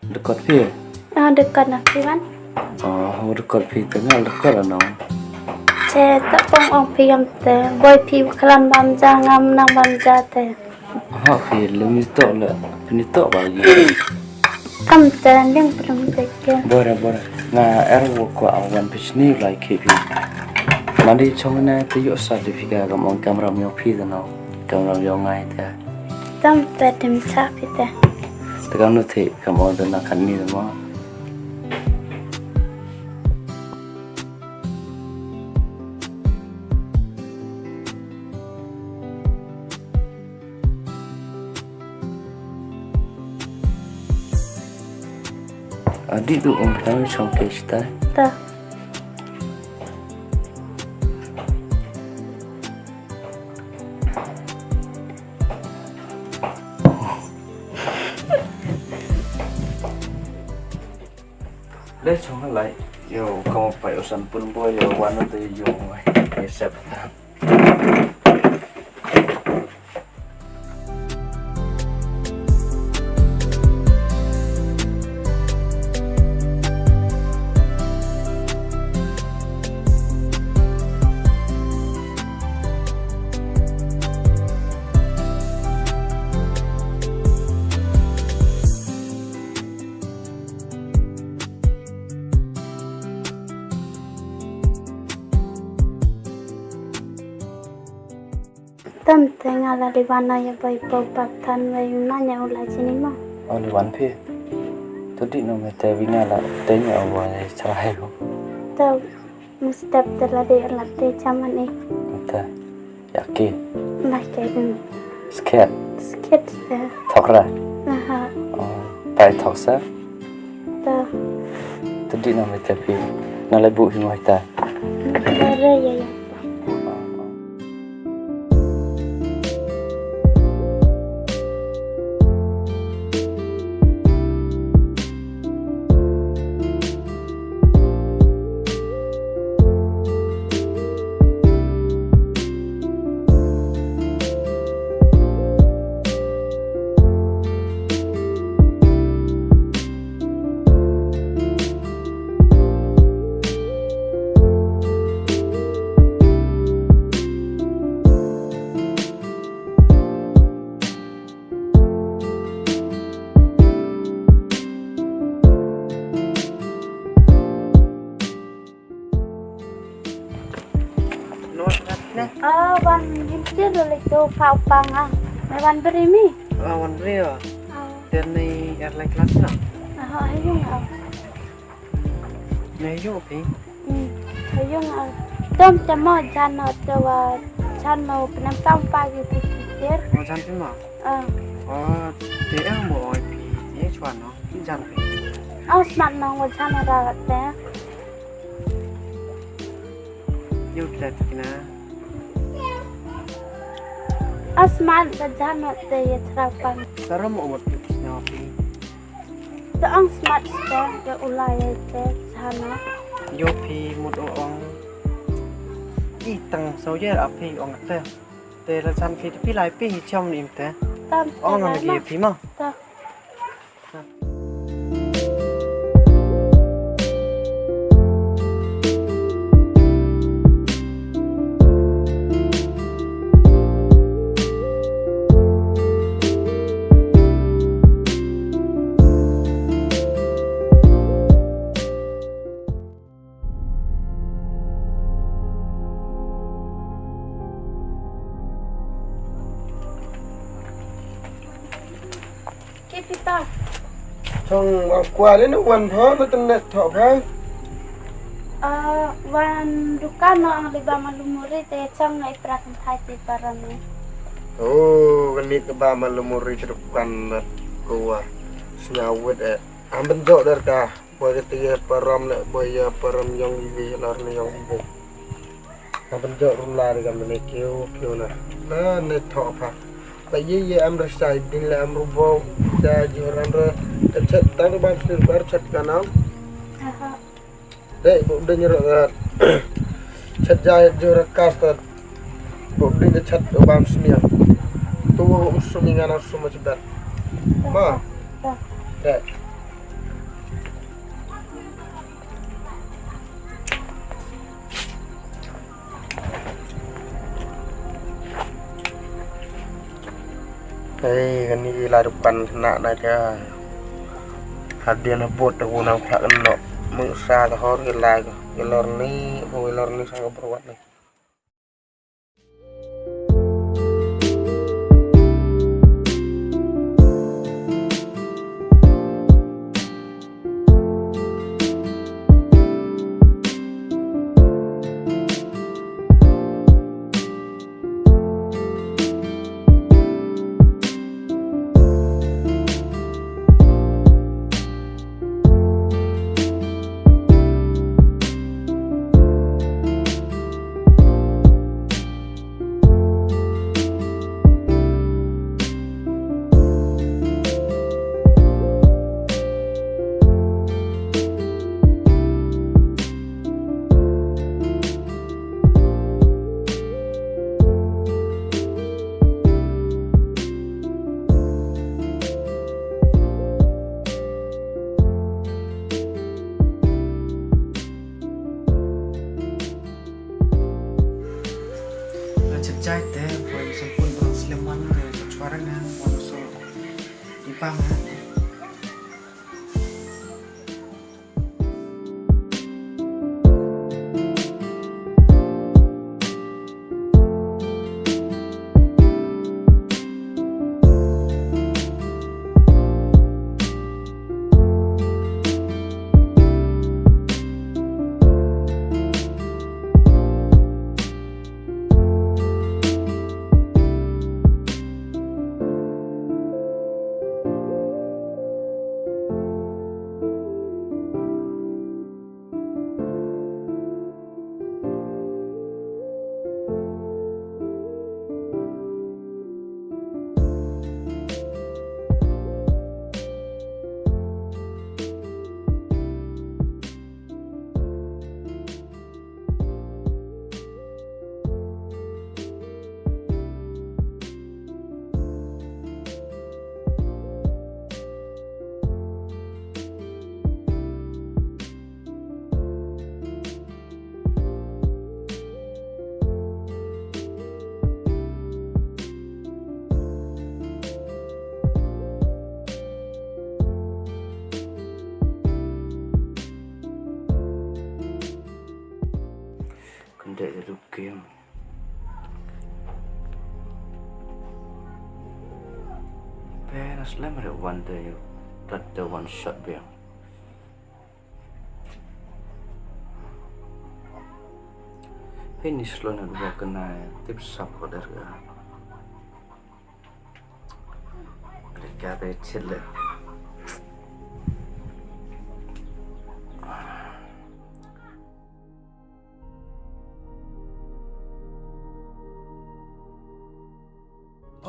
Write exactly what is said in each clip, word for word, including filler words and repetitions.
Dkot phi? Ah, dkot na phi wan. Oh, dkot phi te nga dkot ano. Te ta pong ong phi yam te. Boi phi klan bam ja ngam nang bam ja te. Ha phi lum ni to le. Ni to ba gi. Kam te ling prum te ke. Bora bora. Nga er wo ko awan phi ni lai ke phi. Mandi chong na te yo certificate kam ong kamram yo phi te no. Kamram yo ngai te. Tam te dim cha phi te. Te kam no te kam ong te na kan ni mo. Adi tu um tang song ke sita. Ta. Le chong lai. Yo, kong pai osan pun boy yo wan te yo. Yo sep. Tam te nga la li wan na ya bai pau pap than bai na nya u la chini ma. Oh, li wan phi. To di no me te wi nga la te nya u wan ya chrai ho. To mu step te la de la te chaman e. Te. Ya ki. Na ke dun. Sket. Sket te. Thokra. Aha. Oh, pai thoksa. Ta. To di no me te phi. Na le bu hi mo ta. Re ya ya. Ah, wan lim tiar dulu tu pau pang ah. Mai wan beri mi. Ah, wan beri ya. Ah. Dan ni airline class na. Ah, ayo ah. Nei yu phi. Hmm. Ayo ah. Dom tamo jano te wa jano penam tam pagi pikir. Oh, jan phi ma. Ah. Oh, te ang bo oi phi. Te chuan no. Jan phi. Oh, smat nong wa jano rawat te. Yu klet kina. Asmat da jano te ye trapang. Saram o mot yu kisna pi. Da ang smat te da ulai te jano. Yu pi mut o ong. I tang so ye a pi ong te. Te la jan pi te pi lai pi hi chom nim te. Tam ong ang ye pi ma. Ta. Ki phi ta. Chong wa kwah ne wan pha na tang net tho pha. Ah, wan dukan no ang li ba ma lumuri te chong ngai pra kan thai te para ni. Oh, kan ni ka ba ma lumuri te dukan na ko wa. Snya wet eh. Am ben jo der ka. Boi ka tiya param ne boi ya param yong iwi lar ne yong iwi. Ka ban jok rum la ri kam ne keu keu na. Na ne tho pha. Ta ye ye am ra sai din le am ru bo. Ta jor am ra. Ta chat ta ru ban sir bar chat ka nam. Aha. De bu din ro. Chat ja jor kas ta. Bu din chat ban smiang. Tu um sumi ngana suma chibat. Ma. De. Ei, kani ki la dukan khynnah na ka. Hadien habud da u nang phah kynnoh. Mut sa ka hor ki la ki lor ni, ki lor ni sa ka brawat ni. Nga chet jai te, boy Sanpun, boy Sleman, te chwara nga, boy so. Ipang ha. Kyndiah ïa u game. Pera slem re one day, that the one shot biang. Hei ni slow na dua kena tip sap ko der ga. Ada kata chile.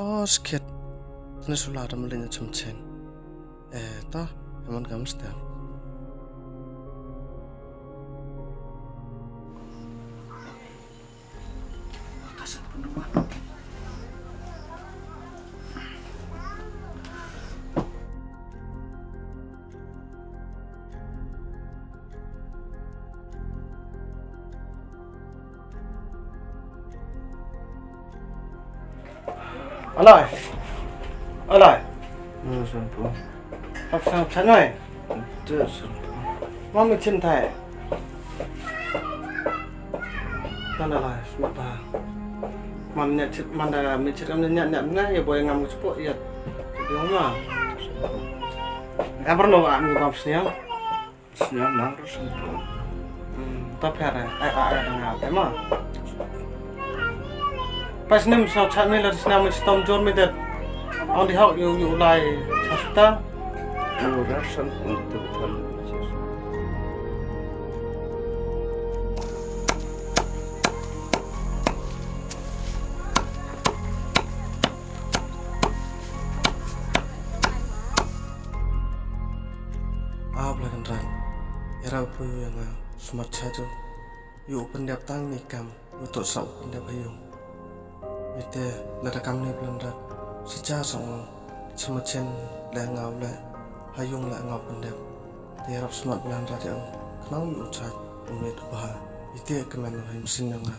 Oh, skit. Ni sula da melin chum chen. Eh, ta, emon kam stem. Alai. Alai. Hap sang chan noi. Mami chin thai. Tan alai, sma ta. Man nyat chit, man da mi chit kam nyat nyat na, ya boy ngam chipok ya. Dia ma. Ever no am ngam sniang. Sniang nang ru sempur. Hmm, ta pher ai ai ai nga te ma. Pas nem sa chat me la sniang me stom jor me det. Ong di hok yu yu lai sa suta. Yu rar san untuk tan. Ap la kan ran. Era pu yu nga smat cha ju. Yu u pyndep tang ni kam, yu to sa u pyndep ha yu. Ite lada kam ni plan rat. Sa cha sa u. Chima chen le nga u le. Ha yu le nga u pyndep. Te rap smat plan rat ya u. Khnang yu u cha u met u bha. Ite kmen u ha yu sin nga.